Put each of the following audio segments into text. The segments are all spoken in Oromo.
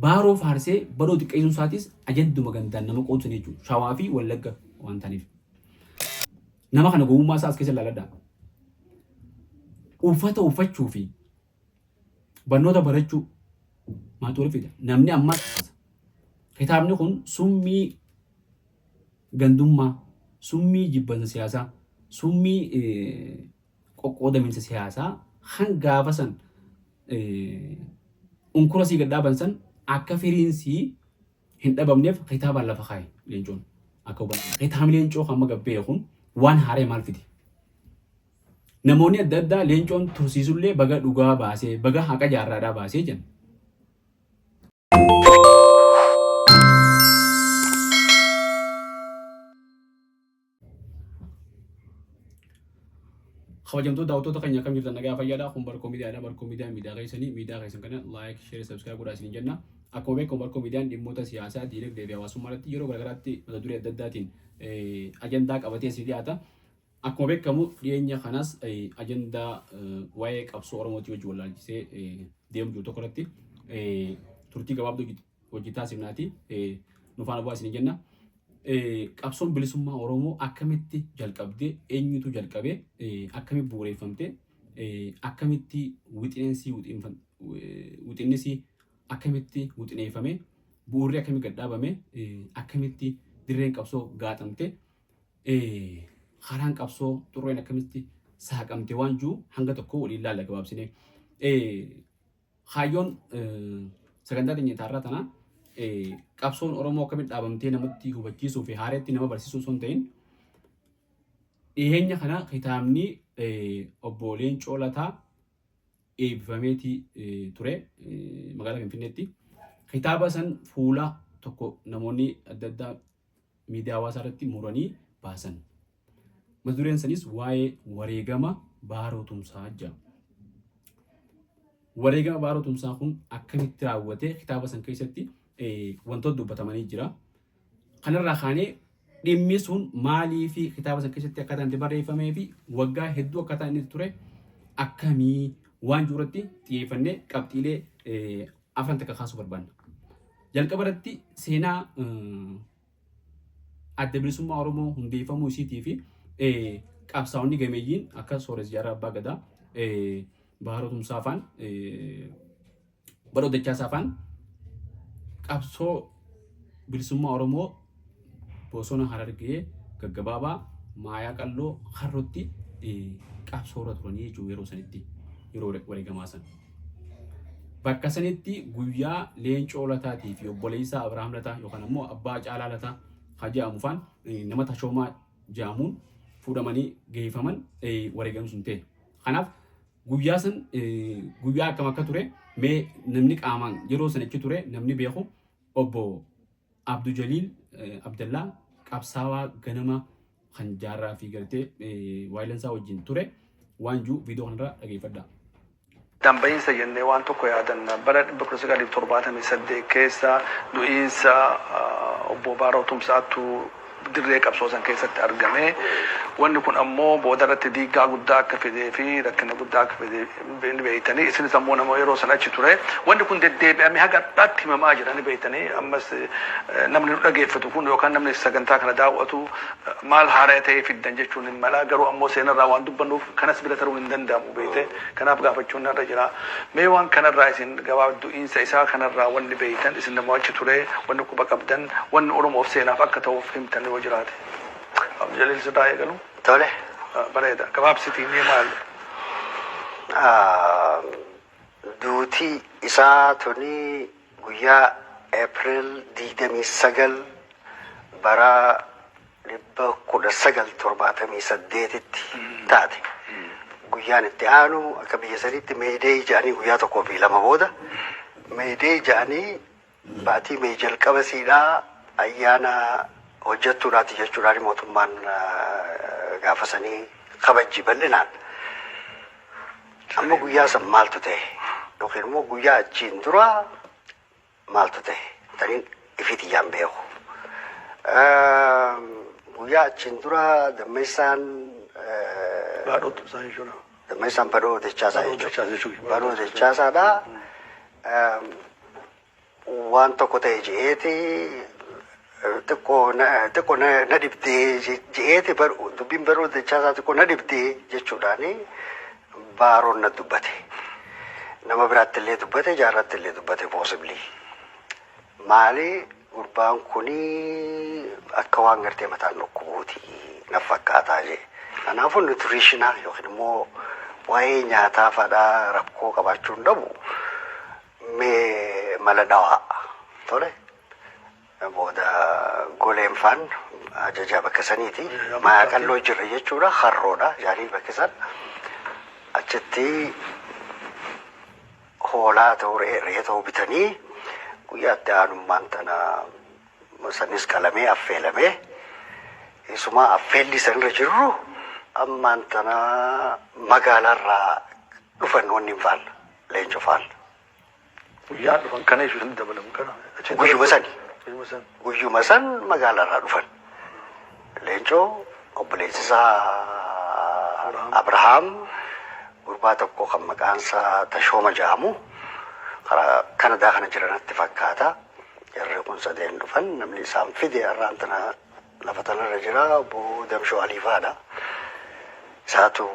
Baaroo faarsee Badhoo xiqqeessuun isaatis ajanduma gandaan nama qoodsan jechuudha. Shawaa fi Wallagga waan ta'aniif. Nama kana gowwummaa isaa as keessa ilaaladhaa. Uffata uffachuu fi barnoota barachuu maaltu wal fida? Namni ammaa kitaabni kun summii gandummaa, summii jibbansa siyaasaa, summii qoqqoodaminsa siyaasaa kan gaafa san unkura sii gad dhaaban san akka firiin sii hin dhabamneef kitaabaan lafa kaaye Leencoon akka hubannu. Kitaabni Leencoo kan amma gabbee kun waan haaree maal fide? Namoonni adda addaa Leencoon tursiisullee baga dhugaa baasee baga haqa jaarraadhaa baasee jedhan. Kabajamtoota daawwattoota keenya akkam jirtan nagaa fayyaadha. Kun Barkoo Miidiyaadha. Barkoo Miidiyaan miidiyaa keessanii miidiyaa keessan kana like, share, subscribe godhaa isiniin jenna. Akkuma beekamu Barkoo Miidiyaan dhimmoota siyaasaa, diinagdee fi hawaasummaa irratti yeroo garaagaraatti mata duree adda addaatiin ajandaa qabatee isin dhiyaata. Akkuma beekamu dhiyeenya kanas ajandaa waa'ee qabsoo Oromootii wajjin wallaalchisee deemu jiru tokko irratti turtii gabaabduu hojii taasifnaati nu faana bu'aa isin jenna. Qabsoon bilisummaa Oromoo akkamitti jalqabde, eenyutu jalqabe, akkamitti bu'uureeffamte, akkamitti wixineensi wixinnisii akkamitti wixineeffame, bu'uurri akkamitti gad dhaabame, akkamitti dirreen qabsoo gaaxamte, karaan qabsoo xurreen akkamitti saaqamte waan jiru hanga tokko waliin laalla gabaabsinee. Kaayyoon sagantaa teenya taarraa tanaa qabsoon Oromoo akkamitti dhaabamtee namatti hubachiisuu fi haareetti nama barsiisuu osoo hin ta'in dhiyeenya kana kitaabni obbo Leencoo Lataa eebbifameeti ture magaalaa Finfinneetti. Kitaaba san fuula tokko namoonni adda addaa miidiyaa hawaasaa irratti muranii baasan. Mata dureen sanis waa'ee wareegama Baaroo Tumsaa jedha. Wareegama Baaroo Tumsaa kun akkamitti raawwate kitaaba san keessatti wantoota dubbatamanii jira. Kanarraa kaanee dhimmi sun maalii fi kitaaba san keessatti akkaataan itti barreeffamee fi waggaa hedduu akkaataan inni ture akkamii waan jiru irratti xiyyeeffannee qabxiilee afran takka kaasuu barbaanna. Jalqaba irratti seenaa Adda Bilisummaa Oromoo hundeeffamuu isiitii fi qabsaa'onni gameeyyiin akka Soores Jaarraa Abbaa Gadaa, Baharoo Tumsaa faan, Badhoo Dachaasaa faan qabsoo bilisummaa Oromoo bosona Harargee gaggabaabaa Maayaa Qalloo Harrootti qabsoo irra turanii jechuudha yeroo sanitti yeroo wareegamaa san. Bakka sanitti guyyaa Leencoo Lataatii fi obboleessaa Abrahaam Lataa yookaan ammoo Abbaa Caalaa Lataa kan jedhamu faan nama Tashoomaa jedhamuun fuudhamanii geeffaman wareegamni sun ta'e. Kanaaf guyyaa san guyyaa akkam akka ture mee namni qaamaan yeroo san achi ture namni beeku obbo Abdu Jaliil Abdallaa qabsaawaa ganama kan jaarraa fi gartee waayilansaa wajjin ture waan jiru viidiyoo kanarraa dhageeffadhaa. Damba'iinsa jennee waan tokko yaadanna. Bara 1978 keessa du'iinsa Obbo Baaroo Tumsaattu dirree qabsoo san keessatti argame. Wanni kun ammoo booda irratti diiggaa guddaa akka fidee fi rakkina guddaa akka fide ni beektanii. Isinis ammoo nama yeroo san achi ture. Wanni kun deddeebi'amee haga har'aatti himamaa jira ni beektanii. Ammas namni nu dhageeffatu kun yookaan namni sagantaa kana daawwatu maal haaraya ta'ee fiddan jechuun hin mala. Garuu ammoo seenarraa waan dubbannuuf kanas bira taruun hin danda'amu beekte. Kanaaf gaafachuun narra jira. Mee waan kanarraa isin gabaab du'iinsa isaa kanarraa wanni beeytan isin nama achi ture wanni quba qabdan wanni Oromoof seenaaf akka ta'uuf himtan yoo jiraate. Abdujaliil sirraa eegalu. Tole. Bareeda. Gabaabsitii mee maal? Duuti isaa tuni guyyaa April 29 bara 1978tti taate. Guyyaan itti aanu akka biyya saniitti May Day jedhanii guyyaa tokkoo fi lama booda May Day jedhanii baatii May jalqaba siidhaa ayyaana hojjettuudhaati jechuudhaan mootummaan gaafa sanii kabajji bal'inaan. Amma guyyaa san maaltu ta'e yookiin immoo guyyaa achiin dura maaltu ta'e taniin ifii tiyyaan beeku. Guyyaa achiin dura Dammeessaan Baadhoo Tumsaa jechuudha. Dammeessaan Badhoo Dachaasaa Badhoo jechuudha. Dachaasaa jechuudha. Badhoo Dachaasaadha. Waan tokko ta'e je'eeti, xiqqoo na dhibdee je'eeti, dubbiin Badhoo Dachaasaa xiqqoo na dhibdee jechuudhaani Baaroon na dubbate. Nama biraatti illee dubbate, Jaarratti illee dubbate possibly. Maali, gurbaan kuni akka waan gartee mataan dhukkubuuti na fakkaataa jee. Kanaafuu nutrition yookiin immoo waa'ee nyaataa fadhaa rakkoo qabaachuu hin dhabu, mee mala dhawaa tole. Booda goleen faan ajajaa bakka saniiti. Maayaa qalloo jirra jechuudha. Harroodha jaanii bakka san. Achitti hoolaa ta'uu, re'ee ta'uu bitanii, guyyaatti aanummaan tana sanis qalamee affeelamee, isuma affeelli sanirra jirru ammaan tana magaalaarraa dhufan wanni hin faana Leencoo faana. Guyyaan dhufan kana jechuun dabalamu kana. Guyyuma sani. Guyyuma san. Guyyuma san magaalaarraa dhufan. Leencoo, obboleessi isaa Abrahaam, gurbaa tokko kan maqaan isaa Tashooma jedhamu, karaa Kanadaa kana jiranatti fakkaata. Jarri kun sadeen dhufan. Namni isaan fide har'aan tana lafa tanarra jira, obbo Damshoo Aliifaadha. Isaatu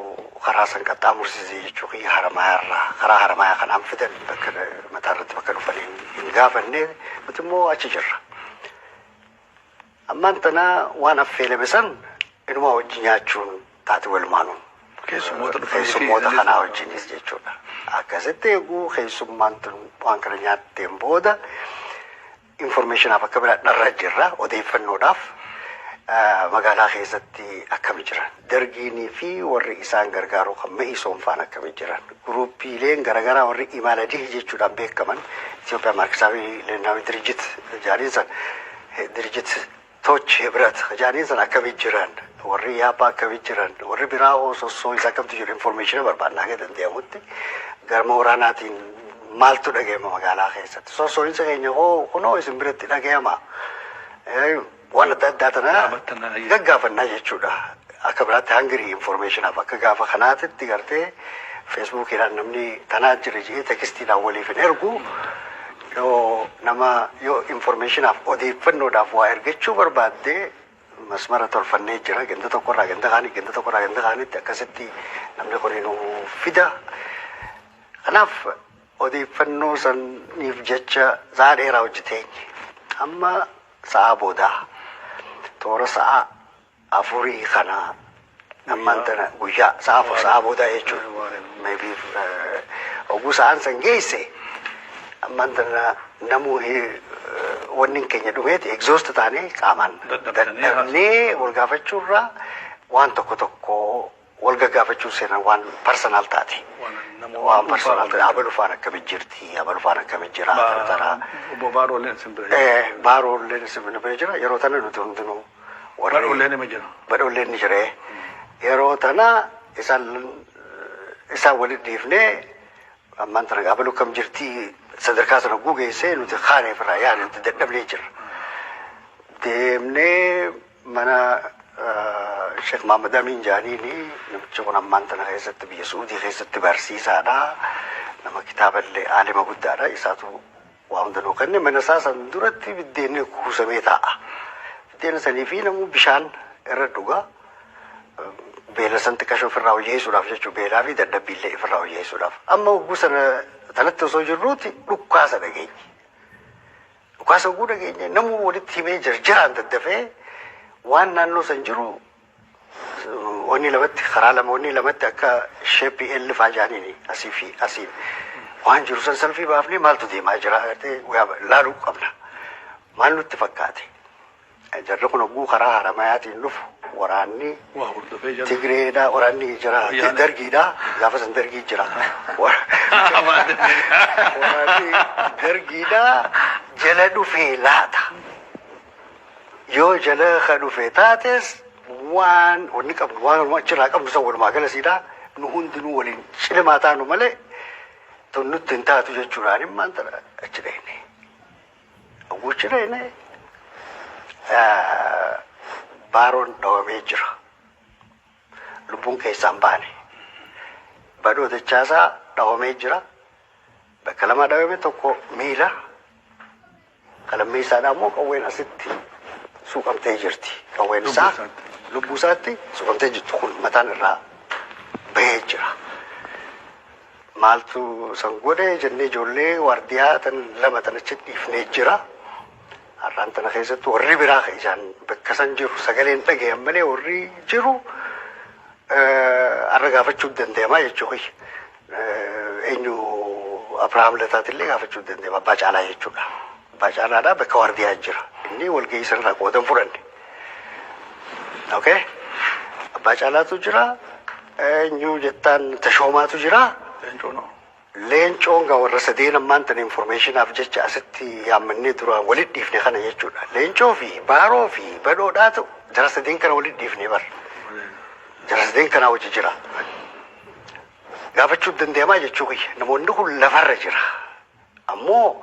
karaa san qaxxaamursise jechuu kiyya. Haramayaarraa karaa Haramayaa kanaan fidan. Bakka mataa irratti bakka dhufan hin gaafanne, nuti immoo achi jirra. Ammaan tana waan affeelame san inumaa wajji nyaachuun taate walumaanuun. Keessummoota dhufanii fi Keessummoota kanaa wajjinis jechuudha. Akkasitti eeguu keessummaan tun waan kana nyaatteen booda informationaaf akka biraa dharra jirra, odeeffannoodhaaf magaalaa keessatti akkami jiran, Dargiinii fi warri isaan gargaaru kan Ma'isoon faan akkami jiran, groupiileen garaagaraa warri Imaladih jechuudhaan beekaman, Itoophiyaa ማርክሳዊ ሌኒናዊ ድርጅት jaaniin san, ድርጅት ቶች ህብረት jaaniin san akkami jiran, warri Yaabbaa akkami jiran, warri biraa hoo sossoo isaa akkamtu jiru, information barbaadna haga danda'amutti. Garma waraanaatiin maaltu dhaga'ama magaalaa keessatti, sossoo'insa keenya hoo kunoo isin biratti dhaga'ama, waan adda addaa tana gaggaafannaa jechuudha. Akka biraatti hungry informationaaf akka gaafa kanaatitti gartee Facebookiidhaan namni tanaa jira jedhee textiidhaan waliif hin ergu. Yoo nama yoo informationaaf, odeeffannoodhaaf waa ergachuu barbaadde, masmara tolfannee jira, ganda tokkorraa ganda kaanii, ganda tokkorraa ganda kaanitti akkasitti namni kun nu fida. Kanaaf odeeffannoo saniif jecha sa'a dheeraa hojjeteenye. Amma sa'a boodaa toora sa'a 4 kana ammaan tana guyyaa sa'a 4, sa'a boodaa jechuudha. Maybe oguu sa'aan san geesse ammaan tana namuu wanni keenya dhumeeti, exhaust taanee qaamaan dadhabnee wal gaafachuurraa waan tokko tokko wal gaggaafachuu seenan, waan personal taate. Waan personal taate, abalu faan akkami jirti, abalu faan akkami jira, tara tara. Obbo Baarooleen isin bira. Baarooleen isin bira jira. Yeroo tana nuti hundinuu warri Badhoolleen nima jira. Badhoolleen ni jira. Yeroo tana isaan walitti dhiifnee ammaan tana abalu kam jirti sadarkaa sana gugeessee nuti kaaneef irraa yaane, nuti dadhabnee jirra. Deemnee mana Sheekh Mahamad Amin Jaaniini, namichi kun ammaan tana keessatti biyya Suudii keessatti barsiisaadha. Nama kitaaballee aalima guddaadha. Isaatu waa hunda nuu kenne. Mana isaa san duratti biddeenni kuusamee taa'a. Biddeena sanii fi namuu bishaan irra dhuga. Beela san xiqqasho ofirraa hojjeessuudhaaf jechuudha. Beelaa fi dadhabbiillee ofirraa hojjeessuudhaaf. Amma hogguu sana tanatti osoo jirruuti dhukkaasa dhageenye. Dhukaasa hogguu dhageenye namuu walitti himee jarjaraan daddafee waan naannoo san jiru wanni lamatti, karaa lama, wanni lamatti akka shape L faa jaaniini asii fi asiin waan jiru san salfii baafnee maaltu deemaa jira agartee laaluu qabna. Maal nutti fakkaate? Jarri kun hogguu karaa Haramayaatiin dhufu waraanni Waa hordofee jira. Tigreedha, waraanni jira, Dargiidha, gaafa san Dargii jira. Waraanni Dargiidha jala dhufee laata. Yoo jala ka dhufe taates waan wanni qabnu, waan achirraa qabnu san walumaa galasiidha. Nu hundinuu waliin cilimaa taanu malee tun nutti hin taatu jechuudhaan immaan tana achi dhayne. Hogguu achi dhayne Baaroon dhawamee jira. Lubbuun keessaan baane. Badhoo Dachaasaa dhawamee jira. Bakka lama dhawame, tokko miila, Kalammeessaadhaa immoo qawween asitti suuqamtee jirti. Qawween isaa lubbuu isaatti suuqamtee jirti kun mataan irraa bahee jira. Maaltu san godhe jennee ijoollee waardiyaa tan lama tan achi dhiifnee jira. Har'aan tana keessatti warri biraa kan isaan bakka san jiru sagaleen dhagayan malee warri jiru har'a gaafachuu danda'ama jechuudha. Eenyu Abrahaam Lataatillee gaafachuu danda'ama abbaa caalaa jechuudha. Abbaa caalaadhaa bakka waardiyaa jira. Inni walgahii sanarraa qoodan fudhanne. Okay. Abbaa caalaatu jira. Eenyu jettaan Tashoomaatu jira. Leencoo noo. Leencoon gaa warra sadeen ammaan tana informationaaf jecha asitti yaammannee duraan walitti dhiifne kana jechuudha. Leencoo fi Baaroo fi Badhoodhaatu jara sadeen kana walitti dhiifne bar. Jara sadeen kanaa wajji jira. Gaafachuu danda'amaa jechuu kiyya. Namoonni kun lafarra jira. Ammoo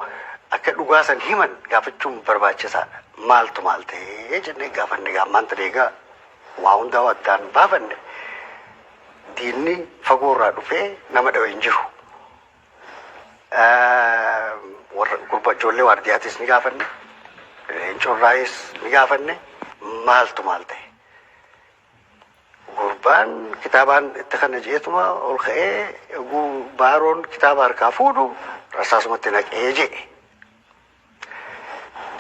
akka dhugaa san himan gaafachuun barbaachisaadha. Maaltu maal ta'ee jennee gaafanne gaammaan tana egaa waa hundaa addaan baafanne diinni fagoo irraa dhufee nama dhawe hin jiru. Warra gurba ijoollee waardiyaatis ni gaafanne. Leencorraayis ni gaafanne. Maaltu maal ta'e? Gurbaan kitaabaan itti kana jeetuma ol ka'ee oguu Baaroon kitaaba harkaa fuudhu rasaasumatti naqee jedhe.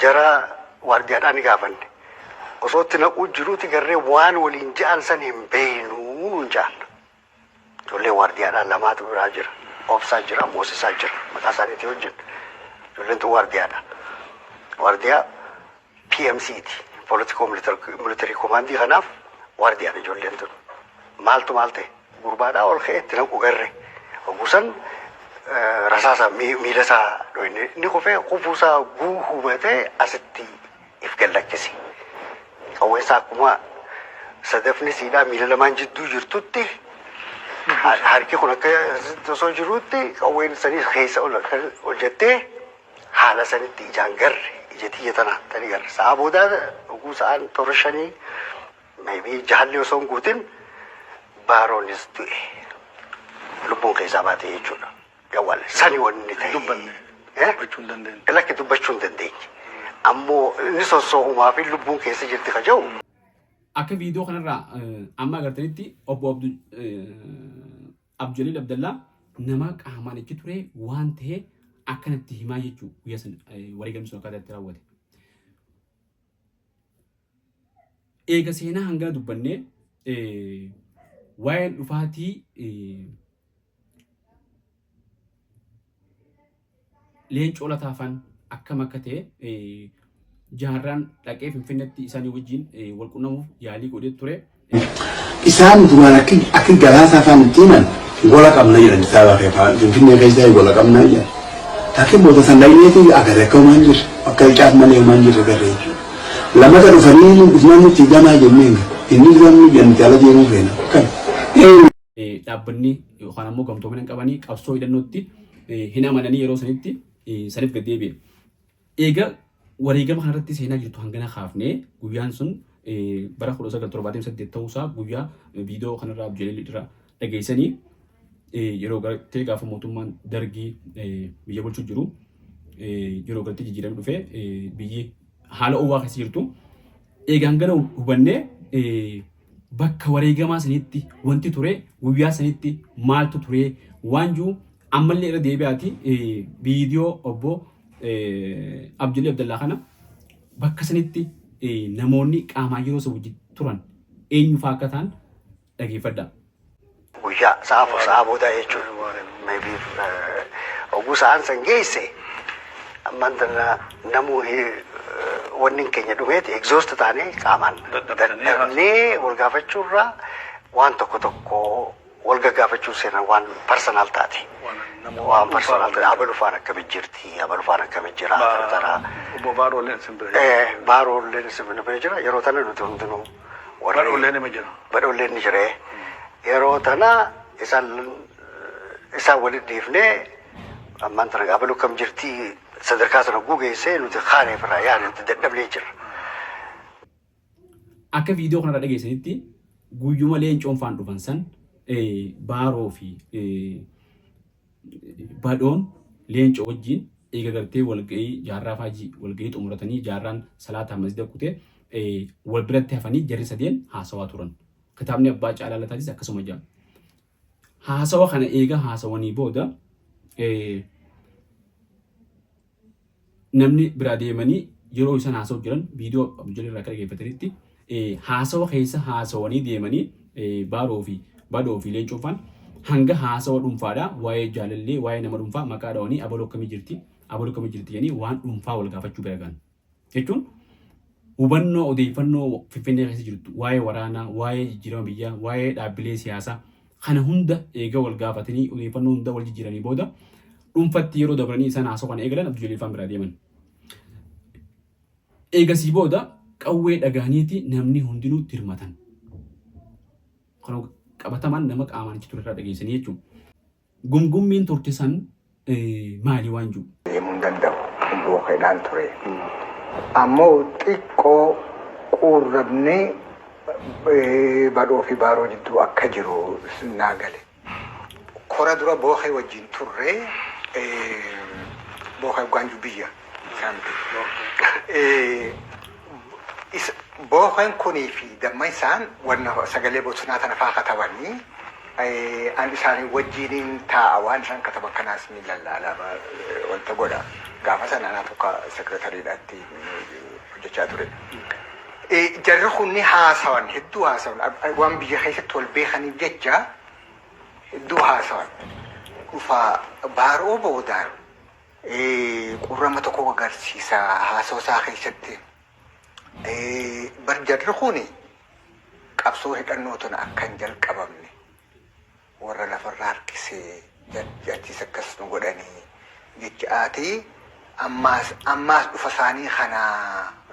Jara waardiyaadhaa ni gaafanne. Osoo itti naquu jiruuti garree waan waliin ja'an san hin beeknuu nuun ja'an. Ijoollee waardiyaadhaa lamaatu biraa jira. Obsaa jira, Moosisaa jira. Maqaa isaaniitii wajjin. Ijoolleen tun waardiyaadha. Waardiyaa PMCti. Political Military Command kanaaf waardiyaadha ijoolleen tun. Maaltu maal ta'e? Gurbaadhaa ol ka'ee itti naqu garre. Ogusan rasaasa miila isaa dhoyne. Inni kufee kufuusaa guu hubatee asitti if gallakkise. Qawwee isaa akkuma sadafni siidhaa miila lamaan jidduu jirtutti harki kun akka osoo jirutti qawween sanii keessa ol ol jettee haala sanitti ijaan garre ija tiyya tana tani garre. Sa'a boodaa oguu sa'aan toora shanii maybe jahalli osoo hin guutin Baaroonis du'e. Lubbuun keessaa baate jechuudha. Gawwal sani wanni ta'e. Dubbanne. Eh? Dubbachuu hin dandeenye. Lakki dubbachuu hin dandeenye. Ammoo inni sossoohumaa fi lubbuun keessa jirti ka jedhu Akka viidiyoo kanarraa amma agartanitti obbo Abdujaliil Abdallaa nama qaamaan achi ture waan ta'e akkanatti himaa jechuu guyyaa san wareegamni sun akkaataa itti raawwate. Eega seenaa hangana dubbannee waa'een dhufaatii Leencoo Lataa faan akkam akka ta'e jaarraan dhaqee Finfinneetti isaanii wajjin wal qunnamuuf yaalii godhee ture. Isaan duraan akki akki galaasaa faan itti himan gola qabna jedhan kitaaba kee faan Finfinnee keessaa gola qabna jedhan. Laakiin booda san dhaqneeti agarre akka homaa hin jirre akka caaf malee homaa hin jirre agarre jechuudha. Lamata dhufanii dhufnaan nutti gamaa jenneen inni duraan nu jedhan nuti ala deemuu feena. Kan. Dhaabbanni yookaan ammoo gamtoomina hin qabanii qabsoo hidhannootti hin amananii yeroo sanitti saniif gad deebi'e. Eega wareegama kanarratti seenaa jirtu hangana kaafnee guyyaan sun bara 1978 ta'uusaa guyyaa viidiyoo kanarraa Abjaliil irraa dhageessanii yeroo gartee gaafa mootummaan dargii biyya bulchuu jiru yeroo gartee jijjiiramni dhufee biyyi haala oowwaa keessa jirtu. Eega hangana hubannee bakka wareegamaa sanitti wanti ture guyyaa sanitti maaltu ture waan jiru ammallee irra deebi'aati viidiyoo obbo Abdullee Abdallaa kana bakka sanitti namoonni qaamaan yeroo isa wajjin turan eenyu fa'aa akka ta'an dhageeffadhaa. Guyyaa sa'a afur sa'a boodaa jechuudha. Maybe oguu sa'aan san geesse ammaan tana namuu wanni keenya dhumeeti exhaust taanee qaamaan dadhabnee wal gaafachuurraa waan tokko tokko wal gaggaafachuu seenan waan personal taate. Waan personal taate abalu faan akkami jirti abalu faan akkami jira tara tara. Obbo Baarooleen isin bira jira. Baarooleen isin bira jira yeroo tana nuti hundinuu. Badhoolleen nima jira. Badhoolleen ni jira. Yeroo tana isaan isaan walitti dhiifnee ammaan tana abalu kam jirti sadarkaa sana gugeessee nuti kaanee irraa yaane nuti dadhabnee jirra. Akka viidiyoo kanarraa dhageessanitti guyyuma leencoon faan dhufan san Baaroo fi Badhoon leencoo wajjin eega gartee walga'ii Jaarraa Faajii walga'ii xumuratanii Jaarraan salaataa masjida kutee wal biratti hafanii jarri sadeen haasawaa turan. Kitaabni Abbaa Caalaa Lataatis akkasuma jedha. Haasawa kana eega haasawanii booda namni biraa deemanii yeroo isaan haasa'u jiran viidiyoo Abdul irraa akka dhaggeeffatanitti haasawa keessa haasawanii deemanii Baaroo fi Badhoo fi Leencoo faan hanga haasawa dhuunfaadha waa'ee jaalallee waa'ee nama dhuunfaa maqaa dhawanii abaloo akkamii jirti abaloo akkamii jirti jedhanii waan dhuunfaa wal gaafachuu bira gahan. Jechuun hubannoo odeeffannoo Finfinnee keessa jirtu waa'ee waraanaa, waa'ee jijjiirama biyyaa, waa'ee dhaabbilee siyaasaa kana hunda eega wal gaafatanii odeeffannoo hunda wal jijjiiranii booda dhuunfatti yeroo dabranii isaan haasoo kana eegalan Abdul Jaliil faan biraa deeman. Eegasii booda qawwee dhagahaniiti namni hundinuu dirmatan. Kan qabatamaan nama qaamaan achi ture irraa dhageessanii jechuudha. Gumgummiin turte san maali waan jiru? Deemuu hin danda'u. Bookeedhaan ture. Ammoo xiqqoo quurrabni Badhoo fi Baaroo jidduu akka jiru naa gale. Kora dura Bookee wajjin turre. Bookee Gaanjuu biyya isaa miti. Bookeen kunii fi Dammaysaan wanna sagalee bosonaa tana faa katabanii an isaanii wajjiiniin taa'a waan isaan kataban kanaas ni lallaala wanta godha. Gaafa sana anaatu akka sekretariidhaatti hojjechaa ture. Jarri kun ni haasawan hedduu haasawan waan biyya keessatti wal beekaniif jecha hedduu haasawan. Dhufa Baaroo boodaan qurrama tokko agarsiisa haasawa isaa keessatti. Bar jarri kun qabsoo hidhannoo tana akka hin jalqabamne warra lafarra harkisee achiis akkas nu godhanii jecha'aatii ammaas ammaas dhufa isaanii kana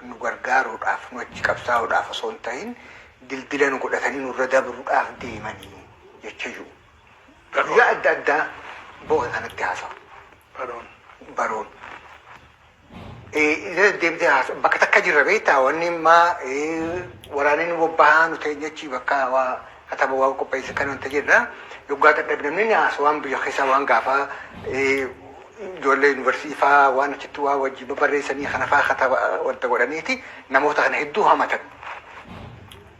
nu gargaaruudhaaf nu achi qabsaa'uudhaaf osoo hin ta'in dildila nu godhatanii nurra dabruudhaaf deemanii jecha jiru. Guyyaa adda addaa booka kanatti haasawa. Baroon. Baroon. Deemtee haasa bakka takka jirra beektaa wanni immaa waraanni nu bobbahaa nu ta'e jechi bakka waa kataba waa qopheesse kan wanta jirra. Yoggaa dadhabne namni ni haasa waan biyya keessaa waan gaafa ijoollee yuunivarsiitii faa waan achitti waa wajjin babarreessanii kana faa kataba wanta godhaniiti namoota kana hedduu hamatan.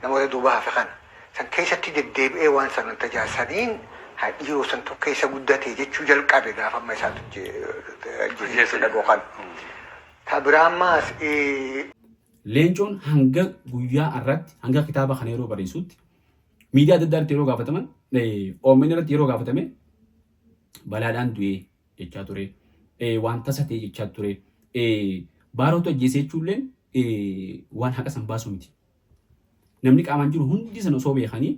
Namoota duuba hafe kana. San keessatti deddeebi'ee waan san wanta jaarsaniin dhiiroo santu keessa guddate jechuu jalqabe gaafa amma isaatu ajjeese dhagoo kana. Ta biraa ammaas Leencoon hanga guyyaa har'aatti hanga kitaaba kana yeroo barreessutti miidiyaa adda addaa irratti yeroo gaafataman OMN irratti yeroo gaafatame balaadhaan du'ee jechaa ture. Waan tasa ta'e jechaa ture. Baarootu ajjeese jechuulleen waan haqa san baasu miti. Namni qaamaan jiru hundi sana osoo beekanii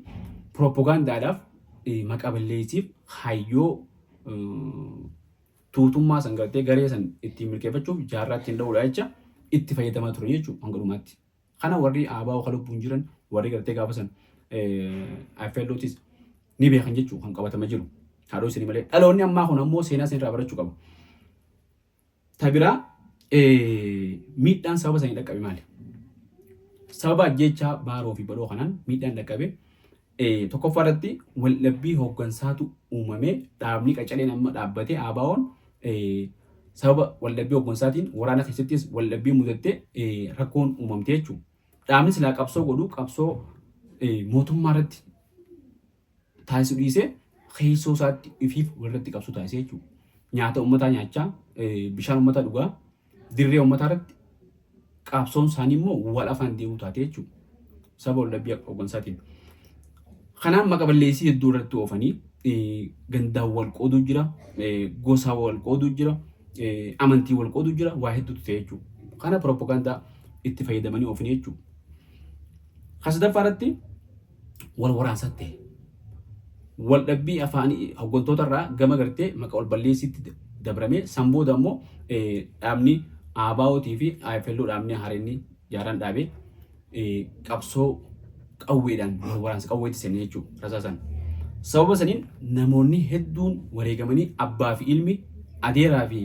pirooppogaandaadhaaf maqaa balleessiif kaayyoo tuutummaa san gartee garee san ittiin milkeeffachuuf jaarraa ittiin dha'uudha jecha itti fayyadamaa turan jechuudha hanga dhumaatti. Kana warri ABO kan lubbuun jiran warri gartee gaafa san IFLOtis ni beekan jechuudha kan qabatama jiru. Haadhoo isinii malee dhaloonni ammaa kun ammoo seenaa isin irraa barachuu qaba. Ta biraa miidhaan sababa sanii dhaqqabe maali? Sababa ajjeechaa Baaroo fi Badhoo kanaan miidhaan dhaqqabe tokkoffaa irratti waldhabbii hooggansaatu uumamee dhaabni qacaleen amma dhaabbatee ABO'n sababa waldhabbii hooggansaatiin waraana keessattis waldhabbii mudattee rakkoon uumamte jechuudha. Dhaabni silaa qabsoo godhu qabsoo mootummaa irratti taasisu dhiisee keessoo isaatti ifiif walirratti qabsoo taasisee jechuudha. Nyaata uummataa nyaachaa, bishaan uummataa dhugaa, dirree uummataa irratti qabsoon isaanii immoo wal afaan deemuu taate jechuudha. Saba waldhabbii hooggansaatiin. Kanaan maqa balleessii hedduu irratti oofanii gandaan wal qooduu jira, gosa wal qooduu jira, amantii wal qooduu jira, waa hedduutu ta'e jechuudha. Kana piroopagaandaa itti fayyadamanii oofanii jechuudha. Kan sadaffaa irratti wal waraansa ta'e. Wal dhabbii afaanii hooggantoota irraa gama gartee maqa wal balleessiitti dabramee san booda immoo dhaabni ABO'tii fi IFLO dhaabni haareenni jaaraan dhaabee qabsoo qawweedhaan wal waraansa qawweetti seenne jechuudha rasaasan. Sababa saniin namoonni hedduun wareegamanii abbaa fi ilmi adeeraa fi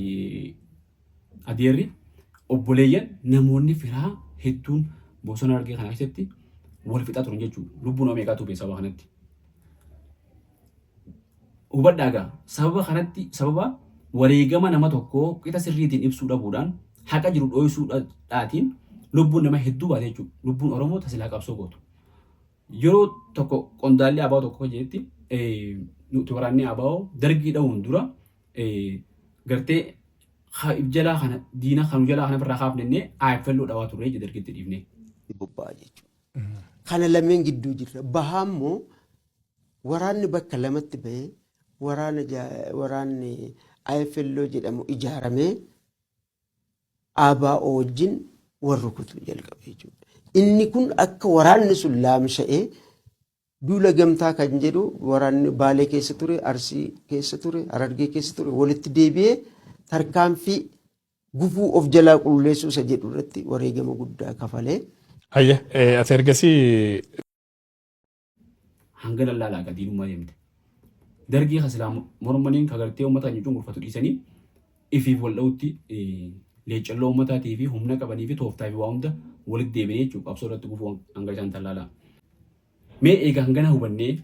adeerri obboleeyyan namoonni firaa hedduun bosona Harargee kana keessatti wal fixaa turan jechuudha. Lubbuu nama meeqaatu ba'e sababa kanatti. Hubadhaa egaa sababa kanatti sababa Wareegama nama tokkoo qixa sirriitiin ibsuu dhabuudhaan haqa jiru dhoysuudhaatiin lubbuun nama hedduu baate jechuudha. Lubbuun Oromoo tasilaa qabsoo gootu. Yeroo tokko qondaalli ABO tokko jedhetti, nuti waraanni ABO Dargii dha'uun dura gartee jalaa kana diina kanu jalaa kana irraa kaafnennee AFLO dhawaa turre jedhe, Dargitti dhiifne. Bobba'a jechuudha. Kana lameen gidduu jirra. Bahaa immoo waraanni bakka lamatti bahee, waraana waraanni IFLO jedhamu ijaaramee ABO wajjin wal rukutuu jalqabe jechuudha. Inni kun akka waraanni sun laamsha'ee duula gamtaa kan jedhu, waraanni Baalee keessa ture, Arsii keessa ture, Harargee keessa ture walitti deebi'ee tarkaanfii gufuu of jalaa qulleessuu isa jedhu irratti wareegama guddaa kafalee. Hayya, ati ergasii Hanga lallaalaa gadi diinummaa deemte. Dargii ka silaa mormaniin ka gartee uummata keenya cunqurfatu dhiisanii ifiif wal dha'utti, leeccalloo uummataatii fi humna qabanii fi tooftaa fi waa hunda walitti deebi'anii jechuudha, qabsoo irratti gufuu hanga isaan tallaalaa. Mee egaa hangana hubannee,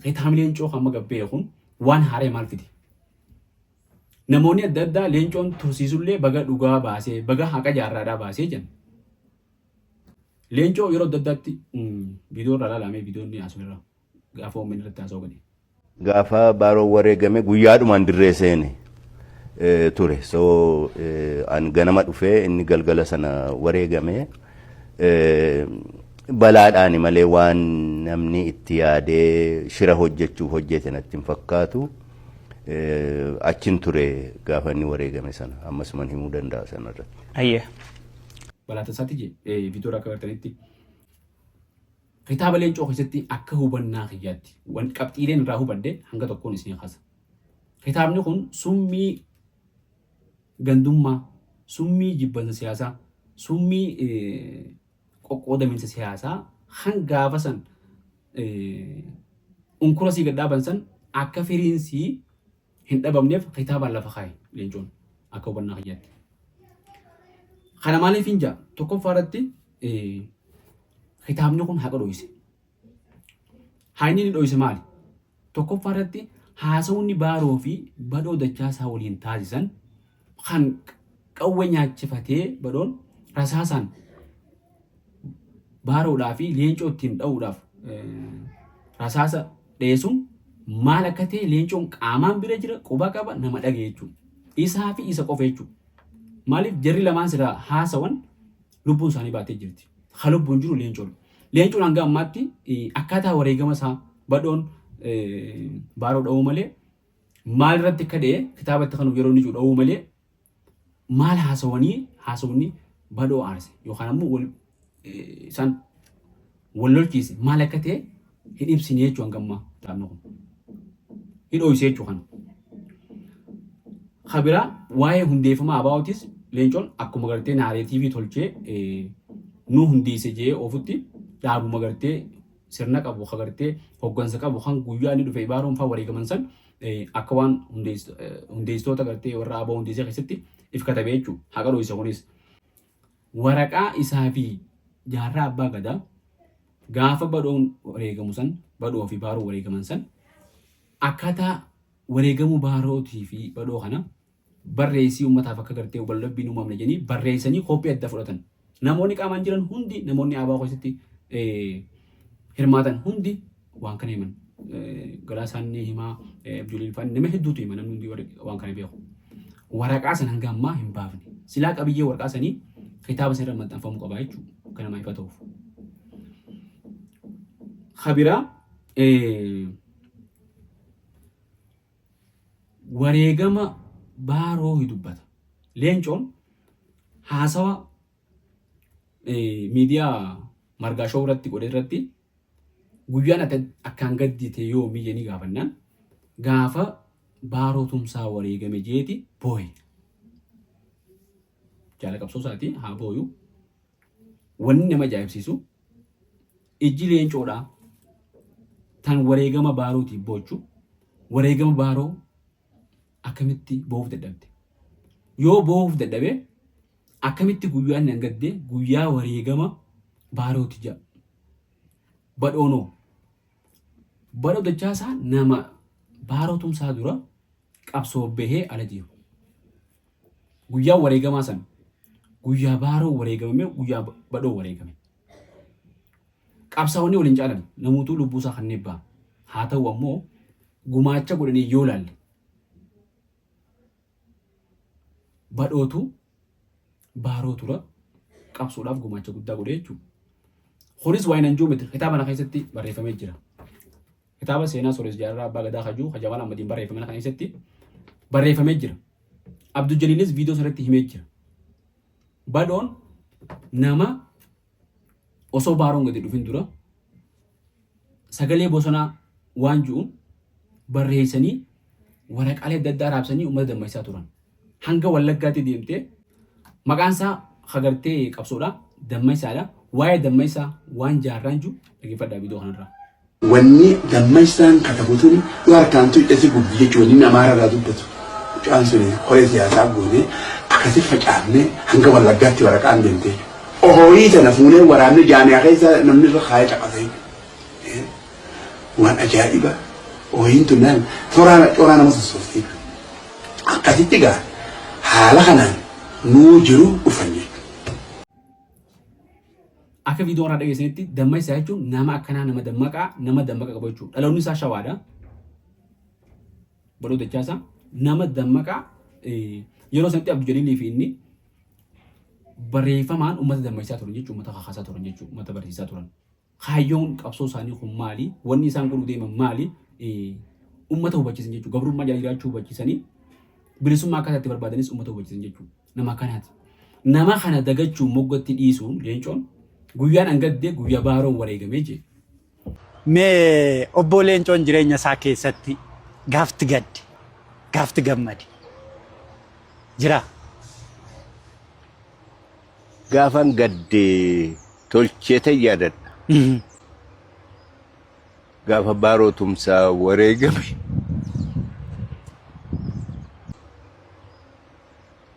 kitaabni Leencoo kan amma gabbee kun waan haaree maal fide? Namoonni adda addaa Leencoon tursiisullee baga dhugaa baasee, baga haqa jaarraadhaa baasee jedhan. Leencoo yeroo adda addaatti viidiyoo irraa ilaalamee, viidiyoon ni haasa'u irraa gaafa uummanni irratti haasa'u gadi. Gaafa Baaroon wareegame guyyaadhumaan dirree seene ture. So an ganama dhufee, inni galgala sana wareegame. Balaadhaani malee waan namni itti yaadee shira hojjechuuf hojjete natti hin fakkaatu. Achin ture gaafa inni wareegame sana, ammasuman himuu danda'a sana irratti. Ayya. Balaa tasaati jee viidiyoo irraa akka agartanitti. Kitaaba Leencoo keessatti akka hubannaa kiyyaatti wan qabxiileen irraa hubadhe hanga tokkoon isin kaasa. Kitaabni kun summii gandummaa, summii jibbansa siyaasaa, summii qoqqoodaminsa siyaasaa kan gaafa san unkura sii gad dhaaban san akka firiin sii hin dhabamneef kitaabaan lafa kaa'e Leencoon, akka hubannaa kiyyaatti. Kana maaliif hin jaa? Tokkoffaa irratti kitaabni kun haqa dhoyse. Haqni inni dhoyse maali? Tokkoffaa irratti haasawni Baaroo fi Badhoo Dachaasaa waliin taasisan, kan qawwee nyaachifatee Badhoon rasaasaan Baaroodhaa fi Leencoo ittiin dha'uudhaaf rasaasa dheessuun maal akka ta'e, Leencoon qaamaan bira jira, quba qaba, nama dhagaye jechuudha. Isaa fi isa qofa jechuudha. Maaliif jarri lamaan silaa haasawan lubbuun isaanii baatee jirti. Ha lubbuun jiru Leencoodha. Leencoon hanga ammaatti akkaataa wareegama isaa, Badhoon Baaroo dha'uu malee maal irratti akka dha'e, kitaaba itti kanuuf yeroo inni jiru dha'uu malee, maal haasawanii, haasawni Badhoo aarse yookaan ammoo wal isaan wal lolchiise maal akka ta'e hin ibsine jechuu hanga ammaa kitaabni kun. Hin dhoyse jechuu kana. Kabiraa waa'ee hundeeffama ABOtis Leencoon akkuma gartee narrative tolchee nu hundeesse jee ofutti dhaabuma gartee sirna qabu, ka gartee hoggansa qabu, kan guyyaa inni dhufe Baaroon fa'aa wareegaman san akka waan hundeessitoota gartee warra ABO hundeessee keessatti if katabee jechuudha. Haqa dhoyse kunis. Waraqaa isaa fi Jaarraa Abbaa Gadaa gaafa Badhoon wareegamu san, Badhoo fi Baaroo wareegaman san, akkaataa wareegamuu Baarootii fi Badhoo kana barreessii uummataaf akka gartee waldhabbiin uumamne jedhanii barreessanii kooppii adda fudhatan. Namoonni qaamaan jiran hundi, namoonni ABO keessatti hirmaatan hundi waan kana himan. Galaasaan ni himaa, Abjuliin fa'aa, nama hedduutu hima, namni hundi waan kana beeku. Waraqaa sana hanga ammaa hin baafne. Silaa qabiyyee waraqaa sanii kitaaba sana irra maxxanfamuu qaba jechuudha. Akka namaa ifa ta'uuf. Kabiraa wareegama Baaroo hi dubbata. Leencoon haasawa miidiyaa Margaa Show irratti godhe irratti guyyaan ati akkaan gaddite yoomii jedhanii gaafannaan, gaafa Baaroo Tumsaa wareegame jeeti booye. Jaala qabsoo isaati haa booyu. Wanni nama ajaa'ibsiisu, ijji Leencoodhaa tan wareegama Baarootiif boochu wareegama Baaroo akkamitti boo'uuf dadhabde? Yoo boo'uuf dadhabe, akkamitti guyyaa inni hangadde guyyaa wareegama Baarooti jedha? Badhoonoo. Badhoo Dachaasaa nama Baaroo Tumsaa dura qabsoo bahee ala jiru. Guyyaa wareegamaa san guyyaa Baaroo wareegamame, guyyaa Badhoo wareegame. Qabsaa'onni waliin caalan namuutuu lubbuu isaa kanneen ba'a. Haa ta'u ammoo gumaacha godhanii yoo laalle Badhootu Baaroo tura qabsoodhaaf gumaacha guddaa godhe jechuudha. Kunis waa'ee nan miti, kitaaba kana keessatti barreeffamee jira. Kitaaba seenaa Soores Jaarraa Abbaa Gadaa Hajuu Jamaal Ahmadiin barreeffame kana keessatti barreeffamee jira. Abdul Jaliilis viidiyoo sanatti himee jira. Badhoon nama osoo Baaroon gadi dhufin dura sagalee bosonaa waan ji'uun barreessanii waraqaalee adda addaa raabsanii uummata dammaqsaa turan. Hanga Wallaggaatti deemtee maqaan isaa hagartee qabsoodha. Dammaqsaadha. Waa'ee dammaqsaa waan jaarraan jiru dhaggeeffadhaa viidiyoo kanarraa. Wanni Dammaysaan katabu tuni yoo harkaan tuqxe si gubdi jechuun wanni inni Amaara irraa dubbatu. Mucaan suni koree siyaasaa goonee akkasi facaafnee hanga Wallaggaatti waraqaan deemte jechuudha. Ohoyii tana fuunee waraabnee jaamiyaa keessa namni irra kaayee caqasa jechuudha. Waan ajaa'iba ohoyiin tun naan toraa coraa nama sossoofte jechuudha. Akkasitti gaa haala kanaan nuu jiru dhufan jechuudha. Akka viidiyoo irraa dhageessanitti Dammaqsaa jechuun nama akkanaa, nama dammaqaa, nama dammaqa qabu jechuudha. Dhaloonni isaa Shawaadha. Badhoo Dachaasaa nama dammaqaa, yeroo sanatti Abdul Jaliilii fi inni barreeffamaan uummata dammaqsaa turan jechuudha. Uummata kakaasaa turan jechuudha. Uummata barsiisaa turan. Kaayyoon qabsoo isaanii kun maali? Wanni isaan godhuu deeman maali? Uummata hubachiisan jechuudha. Gabrummaa jala jiraachuu hubachiisanii bilisummaa akkaataa itti barbaadanis uummata hubachiisan jechuudha. Nama kanaati. Nama kana dagachuu moggatti dhiisuun Leencoon guyyaan angadde guyyaa Baaroon wareegamee jee. Mee obboo Leencoon jireenya isaa keessatti gaafti gadde, gaafti gammade jiraa? Gaafan gadde tolcheetan yaadadha. Gaafa Baaroo Tumsaa wareegame.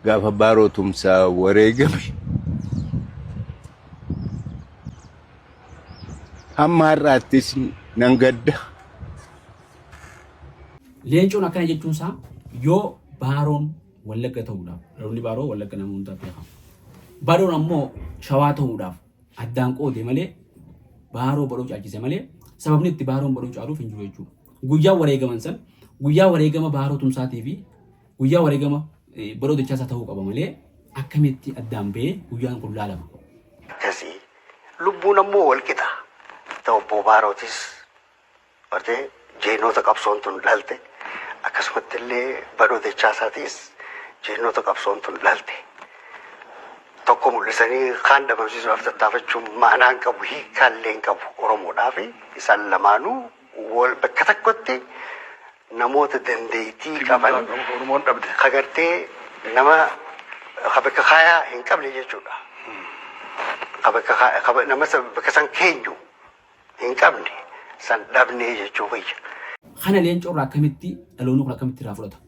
Gaafa Baaroo Tumsaa wareegame. Hamma har'aattis nan gadda. Leencoon akkana jechuun isaa yoo Baaroon Wallagga ta'uudhaaf, dhaloonni Baaroo Wallagga nama hundaaf beekama. Baroon ammoo Shawaa ta'uudhaaf addaan qoode malee, Baaroo Badhoo caalchise malee, sababni itti Baaroon Badhoo caaluuf hin jiru jechuudha. Guyyaa wareegaman san guyyaa wareegama Baaroo Tumsaatii fi guyyaa wareegama Badhoo Dachaasaa ta'uu qaba malee akkamitti addaan ba'ee guyyaan kun laalama? Akkasii lubbuun ammoo wal qixa. Ta obbo Baarootis bartee jeynoota qabsoon tun dhalte, akkasumatti illee Badhoo Dachaasaatiis jeynoota qabsoon tun dhalte. Tokko mul'isanii kaan dhabamsiisuudhaaf tattaafachuun ma'anaa hin qabu, hiikaa illee hin qabu Oromoodhaaf. Isaan lamaanuu wal bakka tokkotti namoota dandeettii qaban Oromoon dhabde. Ka gartee nama ka bakka kaayaa hin qabne jechuudha. Ka bakka ka nama bakka san keenyu hin qabne san dhabnee jechuu kiyya. Kana Leencoo irraa akkamitti dhaloonni kun akkamitti irraa fudhata?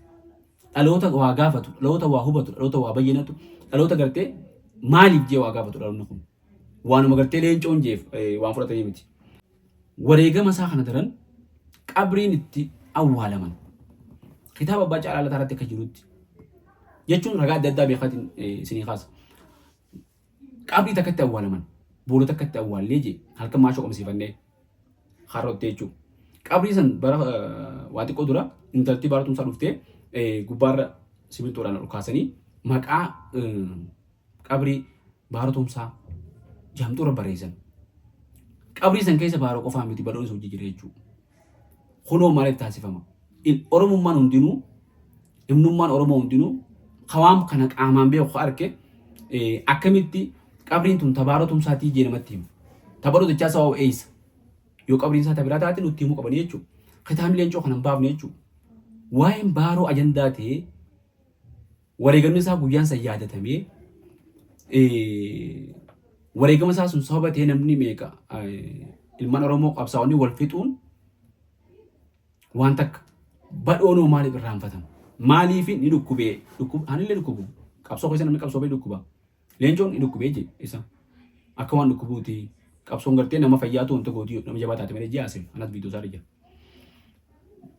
Dhaloota waa gaafatu, dhaloota waa hubatu, dhaloota waa bayyanatu, dhaloota gartee maaliif jee waa gaafatu dhaloonni kun. Waanuma gartee Leencoon jeef waan fudhatanii miti. Wareegama isaa kana daran qabriin itti awwaalaman. Kitaaba Abbaa Caalaa Lataa irratti akka jirutti jechuun ragaa adda addaa beekaatiin isinii kaasa. Qabrii takkatti awwaalaman. Boolla takkatti awwaallee jee halkan maashoo qabsiifannee harrottee jechuudha. Qabrii san bara waa xiqqoo dura intalti Baaroo Tumsaa dhuftee gubbaarra simintoodhaan ol kaasanii maqaa qabrii Baaroo Tumsaa jaamxuura barreessan. Qabrii san keessa Baaroo qofaa miti, Badhoonis hojii jira jechuudha. Kunoo maaliif taasifama? Oromummaan hundinuu, himnummaan Oromoo hundinuu kawaam kana qaamaan beeku ka arke akkamitti qabriin tun ta Baaroo Tumsaatii jee namatti hima? Ta Badhoo Dachaasaa hoo eessa? Yoo qabriin isaa ta biraa taate nutti himuu qabanii jechuudha. Kitaabni Leencoo kana hin baafne jechuudha. Waa'een Baaroo ajandaa ta'ee wareegamni isaa guyyaan san yaadatamee, wareegama isaa sun sababa ta'ee namni meeqa ilmaan Oromoo qabsaa'onni wal fixuun waan takka. Badhoonoo maaliif irraanfatama? Maaliif ni dhukkubee? Anillee dhukkubu. Qabsoo keessa namni qabsoo bee dhukkuba. Leencoon ni dhukkubee jee isa. Akka waan dhukkubuuti. Qabsoon gartee nama fayyaatu wanta gootii nama jabaa taate malee ji'a asii anas viidiyoo isaa jira.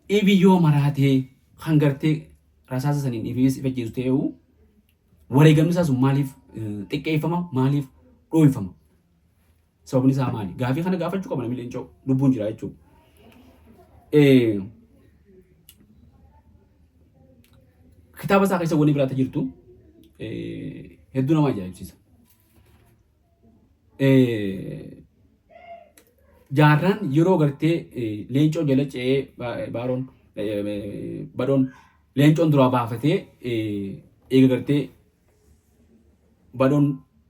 Ibi yoo maraatee kan gartee rasaasa saniin ifiis ifa jeesu ta'eewu Wareegamni isaa sun maaliif xiqqeeffama? Maaliif dhooyfama? Sababni isaa maali? Gaafii kana gaafachuu qaba namni Leencoo lubbuun jira jechuudha. Kitaaba isaa keessa wanni biraatti jirtu hedduu nama ajaa'ibsiisa. Jaarraan yeroo gartee Leencoo jala ce'ee baaroon badhoon Leencoon duraa baafatee eega gartee badhoon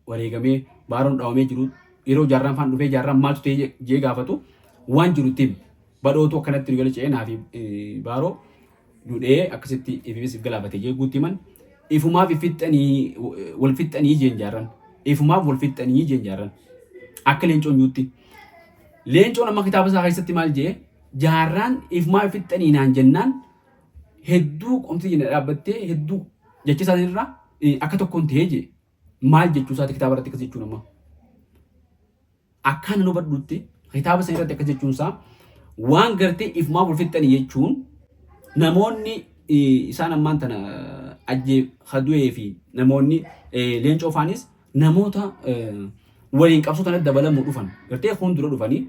wareegamee baaroon dhawamee jiru yeroo jaarraan faan dhufee jaarraan maaltu ta'e jee gaafatu waan jiru itti hime. Badhootu akkanatti nu jala ce'ee naa fi baaroo nu dha'ee akkasitti ififis if galaafate jee guutti himan. Ifumaaf if fixxanii wal fixxanii jeen jaarran. Ifumaaf wal fixxanii jeen jaarran. Akka leencoon juutti. Leencoon amma kitaaba isaa keessatti maal jee jaarraan ifumaaf if fixxanii naan jennaan hedduu qomti jina dhaabbattee hedduu jecha isaatiin irraa akka tokkoon ta'ee jee maal jechuu isaati kitaaba irratti akkas jechuun amma. Akkaan nu hubadhutti kitaaba sana irratti akkas jechuun isaa waan gartee ifumaa wal fixxanii jechuun namoonni isaan ammaan tana ajjee kadu'ee fi namoonni leencoo faanis namoota waliin qabsoo tanatti dabalamuu dhufan gartee kun dura dhufanii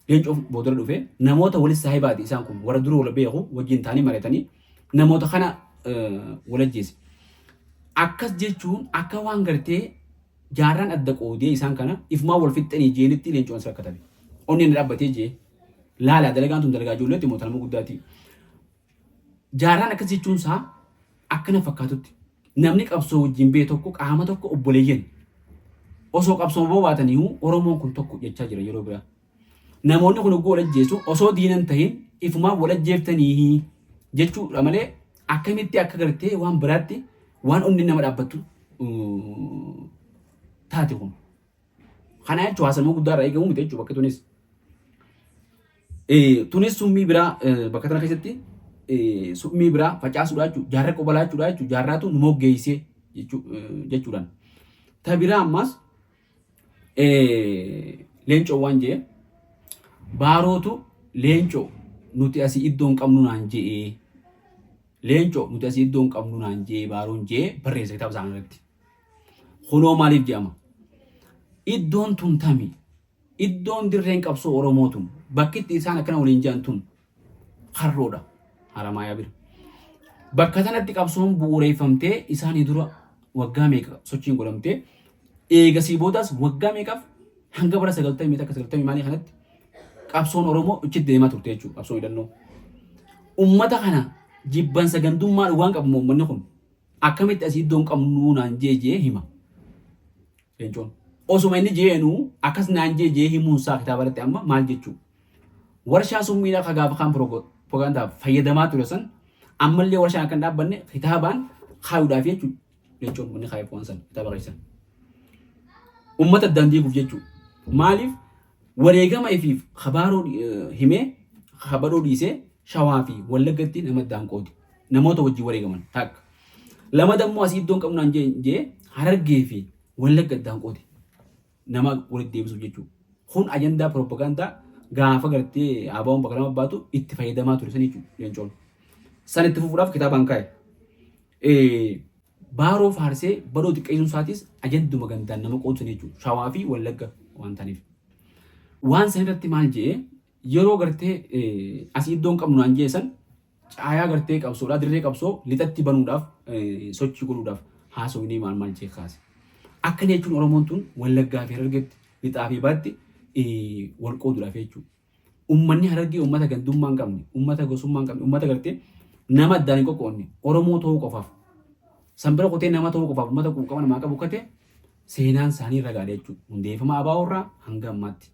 leencoo boodara dhufe namoota walis saahibaati isaan kun warra dura wal beeku wajjin ta'anii mari'atanii namoota kana wal ajjeese. Akkas jechuun akka waan gartee Jaarraan adda qoodee isaan kana ifumaan wal fixxanii jeenitti leencoon asirra katabe. Onneen na dhaabbatee jee. Laalaa dalagaan tun dalagaa ijoolleetti moo tanama guddaati. Jaarraan akkas jechuun isaa akkana fakkaatutti namni qabsoo wajjin bee tokko qaama tokko obboleeyyan osoo qabsoo bobaataniihu Oromoon kun tokko jechaa jira yeroo biraa. Namoonni kun hogguu wal ajjeesu osoo diina hin tahin ifumaaf wal ajjeeftanii jechuudha malee akkamitti akka gartee waan biraatti waan onni nama dhaabbattu taate kun. Kana jechuun haasanuma guddaa irraa eegamu miti jechuudha bakki tunis. Tunis summii biraa bakka tana keessatti summii biraa facaasuudha jechuudha. Jaarra qobalaa jechuudha jechuudha. Jaarraatu nu moggeessee jechuudhaan. Ta biraa ammas Leencoo waan jee baarootu leencoo nuti asii iddoo hin qabnu naan je'ee leencoo nuti asii iddoo hin qabnu naan je'ee baaroon je'ee barreessa kitaaba isaanii irratti. Kunoo maaliif je'ama? Iddoon tun tami? Iddoon dirreen qabsoo Oromoo tun bakki itti isaan akkana waliin je'an tun karroodha Haramaayaa bira. Bakka tanatti qabsoon bu'uureeffamtee isaanii dura waggaa meeqa sochiin godhamtee eegasii boodaas waggaa meeqaaf hanga bara sagaltamii takka sagaltamii maalii kanatti qabsoon Oromoo ichi deemaa turte jechuudha qabsoon hidhannoo. Ummata kana jibbansa gandummaa dhugaan qabu uummanni kun akkamitti asii iddoon qabnuu naan jee jee hima. Leencoon. Osuma inni jeenuu akkas naan jee jee himuun isaa kitaaba irratti amma maal jechuu? Warshaa summiidhaa ka gaafa kaan piropagandaaf fayyadamaa ture san ammallee warshaan akka hin dhaabbanne kitaabaan kaayuudhaaf jechuudha. Leencoon wanni kaayuuf waan san kitaaba keessa. Uummata addaan diiguuf jechuudha. Maaliif wareegama ifiif kabaaroo himee kabadhoo dhiisee shawaa fi wallaggatti nama addaan qoodi. Namoota wajjin wareegaman takka. Lamada immoo asii iddoon qabnu naan jee harargee fi wallagga addaan qoodi. Nama walitti deebisuuf jechuudha. Kun ajandaa piroopagaandaa gaafa gartee ABOn bakka lama baatu itti fayyadamaa ture san jechuudha leencoon. San itti fufuudhaaf kitaabaan kaa'e. Baaroo faarsee badhoo xiqqeessuun isaatis ajanduma gandaan nama qoodu san jechuudha. Shawaa fi Wallagga waan ta'aniif. Waan san irratti maal je'ee yeroo gartee asii iddoon qabnu naan jee san caayaa gartee qabsoodhaa dirree qabsoo lixatti banuudhaaf sochii godhuudhaaf haasofnee maal maal jee kaase. Akkana jechuun Oromoon tun Wallaggaa fi Harargetti lixaa fi baatti wal qooduudhaaf jechuudha. Uummanni Harargee uummata gandummaa hin qabne, uummata gosummaa hin qabne, uummata gartee nama addaan hin qoqqoodne Oromoo ta'uu qofaaf san bira kutee nama ta'uu qofaaf uummata quuqama namaa qabu akka ta'e seenaan isaanii ragaadha jechuudha. Hundeeffama ABO irraa hanga ammaatti.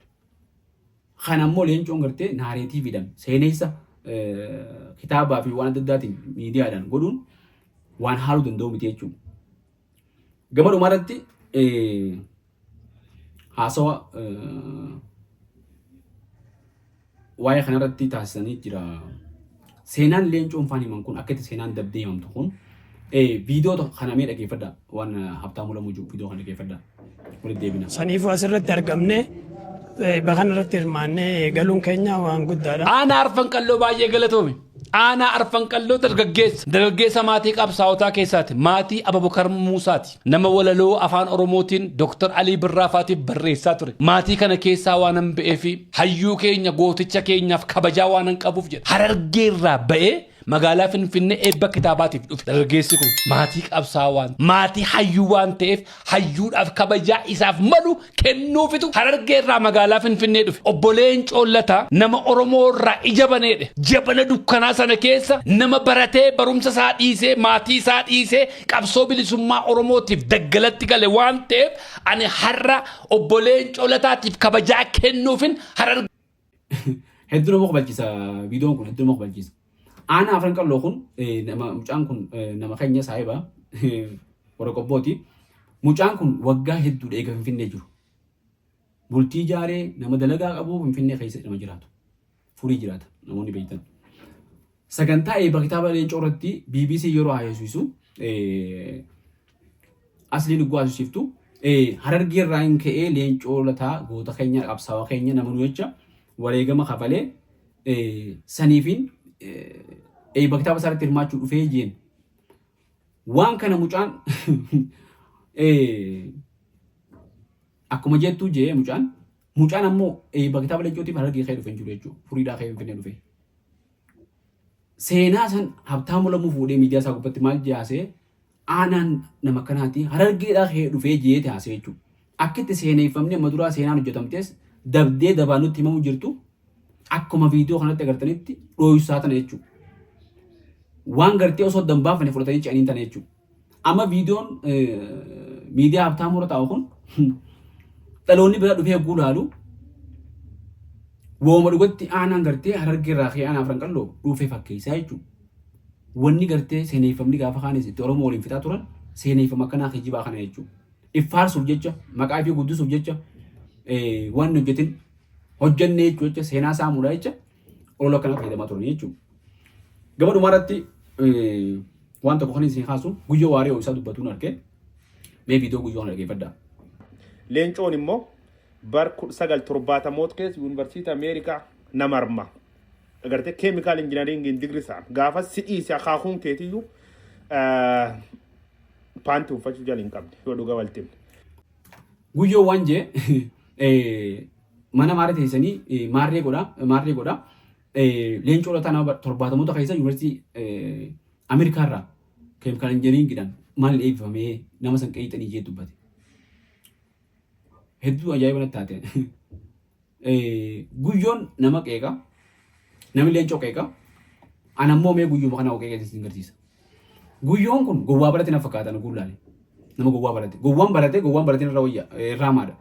Kana immoo leencoon gartee naareetiiviidhaan seenessa kitaabaa fi waan adda addaatiin miidiyaadhaan godhuun waan haaluu danda'u miti jechuudha. Gama dhumaa irratti haasawa waa'ee kanarratti taasisanii jira. Seenaan leencoon faan himan kun akka itti seenaan dabdee himamtu kun viidiyoo kana mee dhaggeeffadha waan Habtaamuu Lamuu jiru viidiyoo kana dhaggeeffadha walitti deebina. Saniifuu asirratti argamnee bakka kanarratti hirmaannee galuun keenya waan guddaadha. Aanaa arfan qalloo baay'ee galatoomi. Aanaa Arfan Qalloo dargaggeessa. Dargaggeessa maatii qabsaa'otaa keessaati. Maatii Abubakar Muusaati. Nama walaloo afaan Oromootiin Dr. Alii Birraafaatiif barreessaa ture. Maatii kana keessaa waanan ba'eefi hayyuu keenya gooticha keenyaaf kabajaa waanan qabuuf jedha. Harargeerraa ba'ee magaalaa Finfinnee eebba kitaabaatiif dhufe. Dargaggeessi kun maatii qabsaa'aa waan maatii hayyuu waan ta'eef hayyuudhaaf kabajaa isaaf malu kennuufitu Harargee irraa magaalaa Finfinnee dhufe. Obbo Leencoo Lataa nama Oromoo irraa ija baneedha. Jabana dukkanaa sana keessa nama baratee barumsa isaa dhiisee maatii isaa dhiisee qabsoo bilisummaa Oromootiif daggalatti gale waan ta'eef ani har'a Obbo Leencoo Lataatiif kabajaa kennuufin Harargee Hedduu nama kofalchiisa viidiyoon kun hedduu nama kofalchiisa. Aanaa Afran Qalloo kun nama mucaan kun nama keenya saahiba warra qobbooti. Mucaan kun waggaa hedduudha eega Finfinnee jiru. Bultii ijaaree nama dalagaa qabu Finfinnee keessa nama jiraatu. Furii jiraata namoonni beektan. Sagantaa eebba kitaaba Leencoo irratti BBC yeroo haasofsiisu Asliin ugguu haasofsiiftu Harargee irraa hin ka'ee Leencoo Lataa goota keenya qabsaawaa keenya nama nu jecha wareegama kafalee saniifiin eebba kitaaba isaa irratti hirmaachuu dhufee jeen. Waan kana mucaan akkuma jettuu jee mucaan mucaan ammoo eebba kitaaba Leencootiif Harargee ka'ee dhufe hin jiru jechuudha. Furiidhaa ka'ee Finfinnee dhufe. Seenaa san Habtaamuu Lammuu fuudhee miidiyaa isaa gubbatti maal jee haasa'e aanaan nama akkanaati Harargeedhaa ka'ee dhufee jeete haasa'e jechuudha. Akka itti seeneeffamni amma duraa seenaan hojjetamtes dabdee dabaan nutti himamu jirtu akkuma viidiyoo kanatti agartanitti dhooysaa tana jechuudha. Waan gartee osoo adda hin baafne fudhatanii ce'aniin tana jechuudha. Amma viidiyoon miidiyaa Habtaamuu irra taa'u kun dhaloonni bira dhufee hogguu laalu wooma dhugatti aanaan gartee Harargee irraa ka'ee aanaa Afran Qalloo dhufee fakkeessaa jechuudha. Wanni gartee seeneeffamni gaafa kaanis itti Oromoo waliin fixaa turan seeneeffama akkanaa kijibaa kana jechuudha. Iffaarsuuf jecha maqaa ifii guddisuuf jecha waan hin hojjetin hojjennee jechuu jecha seenaa saamuudha jecha olola akkanaa fayyadamaa turan jechuudha. Gama dhumaa irratti waan tokko kan isin kaasu Guyyoo Waariyoo isaa dubbatuun arge. Mee viidiyoo Guyyoo kana dhaggeeffadhaa. Leencoon immoo bar 1970moota keessa Yuunivarsiitii Ameerikaa nama arma. Agartee chemical engineeringiin digri isaa gaafas si dhiise akaakuun keetiyyuu paantii uffachuu jala hin qabne yoo dhugaa walti himne. Guyyoo waan jee mana maarree teessanii maarree godha maarree godha Leencoo Lataa nama torbaatamoota keessa yuunivarsiitii Ameerikaa irraa chemical engineeringiidhaan maaliin eebbifamee nama san qeeyxanii jee dubbate. Hedduu ajaa'iba natti taate. Guyyoon nama qeeqa. Namni leencoo qeeqa. Ana immoo mee guyyuma kana qeeqa isin agarsiisa. Guyyoon kun gowwaa barate na fakkaata na guullaale. Nama gowwaa barate. Gowwaan barate gowwaan baratin irra wayya irraa maadha.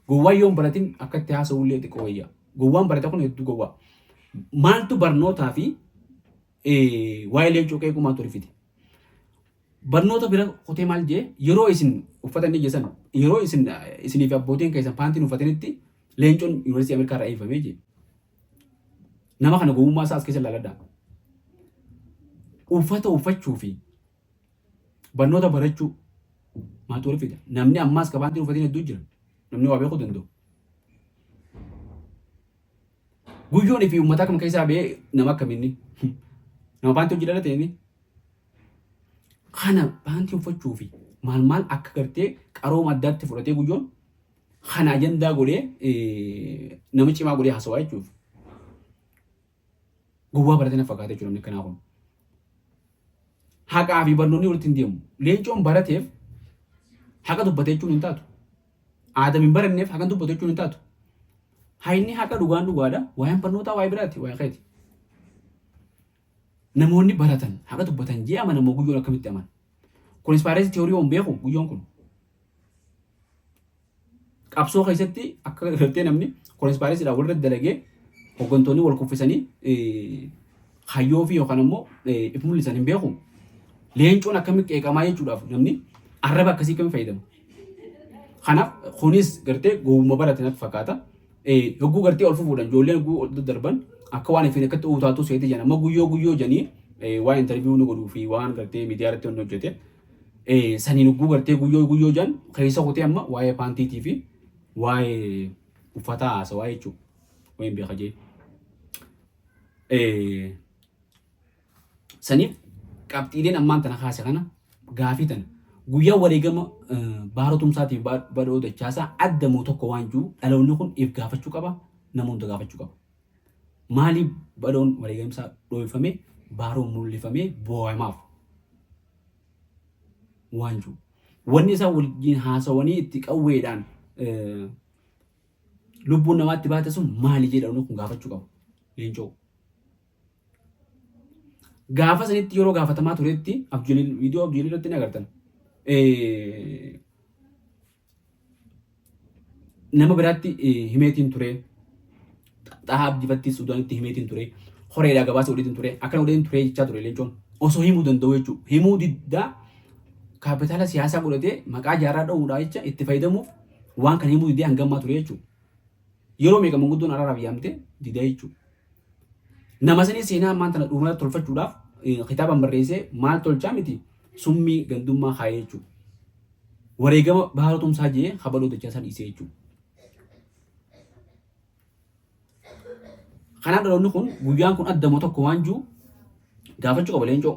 Gowwaan yoo hin baratin akka itti haasa'u illee xiqqoo wayya. Gowwaan barate kun hedduu gowwaa. Maaltu barnootaa fi waa'ee leencoo qeequu maaltu rifite? Barnoota bira kutee maal jee yeroo isin uffata inni jesan yeroo isin isinii fi abbootiin keessan paantiin uffatanitti leencoon yuunivarsiitii Ameerikaa irraa eebbifamee jee. Nama kana gowwummaa isaa as keessa ilaaladhaa. Uffata uffachuu fi barnoota barachuu maaltu wal fida? Namni ammaas ka paantiin uffatiin hedduu jira. Namni waa beekuu danda'u. Guyyoon fi uummata akkam keessaa ba'ee nama akkamiinni? Nama paantii hojii dhalate inni. Kana paantii uffachuu fi maal maal akka gartee qarooma addaatti fudhatee guyyoon kana ajandaa godhee nama cimaa godhee haasawaa jechuuf. Gowwaa barate na fakkaata jechuudha namni akkanaa kun. Haqaa fi barnoonni walitti hin deemu. Leencoon barateef haqa dubbate jechuun hin taatu. Aadam hin baranneef haqa dubbatu jechuun hin taatu. Hayni haqa dhugaan dhugaadha. Waa'een barnootaa waa'ee biraati waa'ee keeti. Namoonni baratan haqa dubbatan jee amana moo guyyoon akkamitti amana? Conspiracy theory hin beeku guyyoon kun. Qabsoo keessatti akka gartee namni conspiracyidhaan walirra dalagee hooggantoonni wal kuffisanii hayyoo fi yookaan immoo if mul'isan hin beeku. Leencoon akkamitti qeeqamaa jechuudhaaf namni arraba akkasii akkamitti fayyadama? Kanaaf kunis gartee gowwummaa barate natti fakkaata. Hogguu gartee ol fufuudhaan ijoolleen hogguu ol daddarban akka waan ifin akkatti utaatu seeti jedhan amma guyyoo guyyoo jedhanii waan interview nu godhuu fi waan gartee miidiyaa irratti wanni hojjete saniin hogguu gartee guyyoo guyyoo jedhan keessa kutee amma waa'ee paantiitii fi waa'ee uffataa haasawaa jechuudha. Wayin beeka jee. Saniif qabxiileen ammaan tana kaase kana gaafii tana guyyaa wareegama Baaroo Tumsaatiif Badhoo Dachaasaa adda moo tokko waan jiru dhaloonni kun if gaafachuu qaba, nama hunda gaafachuu qaba. Maaliif Badhoon wareegamsaa dhooyfame, Baaroon mul'ifamee booyamaaf waan jiru. Wanni isaan wajjin haasawanii itti qawweedhaan lubbuun namaatti baate sun maali jedha dhaloonni kun gaafachuu qaba. Leencoo. Gaafa sanitti yeroo gaafatamaa turetti Abjaliil viidiyoo Abjaliil irratti ni agartan. Nama biraatti himeetiin ture. Xahaa Abdiifatti Suudaanitti himeetiin ture. Horeedhaa gabaasa godheetiin ture. Akkana godheetiin ture jechaa ture Leencoon. Osoo himuu danda'u jechuudha. Himuu diddaa kaapitaala siyaasaa godhatee maqaa jaarraa dha'uudhaa jecha itti fayyadamuuf waan kana himuu didee hangammaa ture jechuudha. Yeroo meeqa manguddoon araaraaf yaamte didaa jechuudha. Nama sanii seenaa ammaan tana dhuunfaa tolfachuudhaaf kitaabaan barreessee maal tolchaa miti summii gandummaa kaayee jechuudha. Wareegama Baharoo Tumsaa jee kabaloo dachaa dhiisee jechuudha. Kanaaf dhaloonni kun guyyaan kun addama tokko waan jiru gaafachuu qaba Leencoo.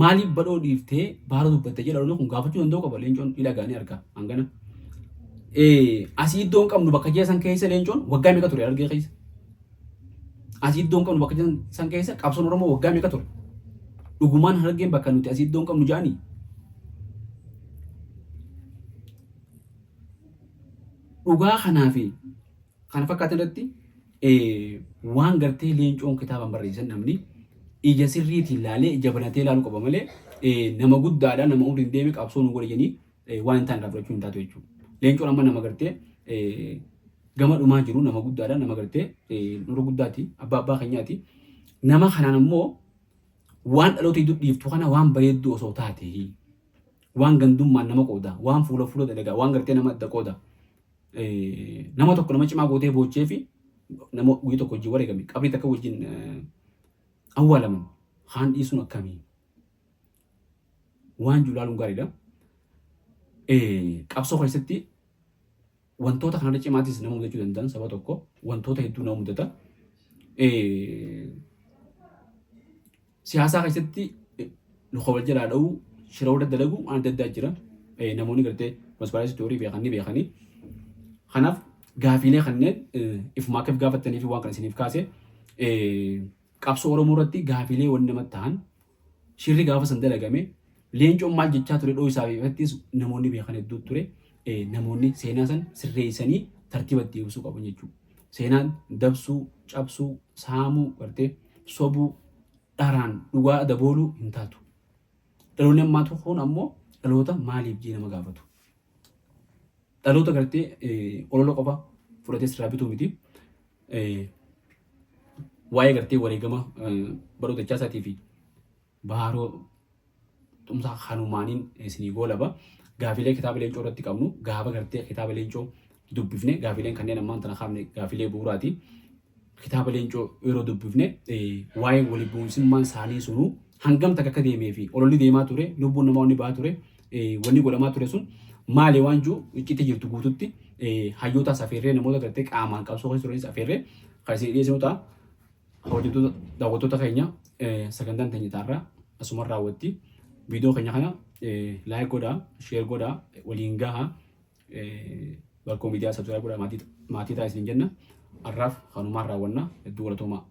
Maaliif badhoo dhiiftee Baharoo dubbatte jedha dhaloonni kun gaafachuu danda'u qaba Leencoon ni dhaga'a ni arga hangana. Asii iddoon qabnu bakka ji'a san keessa Leencoon waggaa meeqa ture argee keessa. Asii iddoon qabnu bakka ji'a san keessa qabsoon Oromoo waggaa meeqa ture. Dhugumaan Harargeen bakka nuti asii iddoon qabnu ja'anii. Dhugaa kanaa fi kana fakkaatan irratti waan gartee Leencoon kitaabaan barreessan namni ija sirriitiin laalee ija banatee ilaaluu qaba malee nama guddaadha nama umriin deeme qabsoo nu godhe jedhanii waan hin taane irraa fudhachuu hin taatu jechuudha. Leencoon amma nama gartee gama dhumaa jiru nama guddaadha nama gartee nurra guddaati abbaa abbaa keenyaati. Nama kanaan ammoo waan dhaloota hedduu dhiiftu kana waan bareedduu osoo taate waan gandummaan nama qooda waan fuula fuula dalagaa waan gartee nama adda qooda nama tokko nama cimaa gootee boochee fi nama guyyaa tokko wajjin wareegame qabrii takka wajjin awwaalaman kaan dhiisuun akkamii waan jiru ilaaluun gaariidha. Qabsoo keessatti wantoota kanarra cimaatis nama mudachuu danda'an saba tokko wantoota hedduu nama mudata. Siyaasaa keessatti luka wal jalaa dha'uu, shira wal dalaguu waan adda addaa jira. Namoonni gartee conspiracy theory beekan ni beekanii. Kanaaf gaafiilee kanneen ifuma akka if gaafattanii fi waan kana isiniif kaase qabsoo Oromoo irratti gaafiilee wanni namatti ta'an shirri gaafa san dalagame Leencoon maal jechaa ture dhoo isaa fi ifattis namoonni beekan hedduu ture. Namoonni seenaa san sirreessanii tartiiba itti deebisuu qaban jechuudha. Seenaan dabsuu, cabsuu, saamuu, gartee sobuu, dharaan dhugaa dabooluu hin taatu. Dhaloonni ammaa kun ammoo dhaloota maaliif jee nama gaafatu. Dhaloota gartee olola qofa fudhatee sirraa bituu miti. Waa'ee gartee wareegama Baroo Dachaasaatii fi Baharoo Tumsaa kanumaaniin isinii goolaba. Gaafiilee kitaaba Leencoo irratti qabnu gaafa gartee kitaaba Leencoo dubbifne gaafiileen kanneen ammaan tana kaafne gaafiilee bu'uuraati. Kitaaba Leencoo yeroo dubbifne waa'ee wali bu'uunsummaan isaanii sunuu hangam takka akka deemee fi ololli deemaa ture lubbuun namaa wanni ba'aa ture wanni godhamaa ture sun maali waan jiru iccitii jirtu guututti hayyootaas afeerree namoota gartee qaamaan qabsoo keessa turanis afeerree kan isin dhiyeessinu ta'a. Kabajamtoota daawwattoota keenya sagantaan teenya taarraa asuma raawwatti. Viidiyoo keenya kana like godhaa, share godhaa, waliin gahaa. Barkoo miidiyaa subscribe godhaa maatii ta'a isin jenna. Har'aaf kanumaan raawwanna hedduu galatoomaa.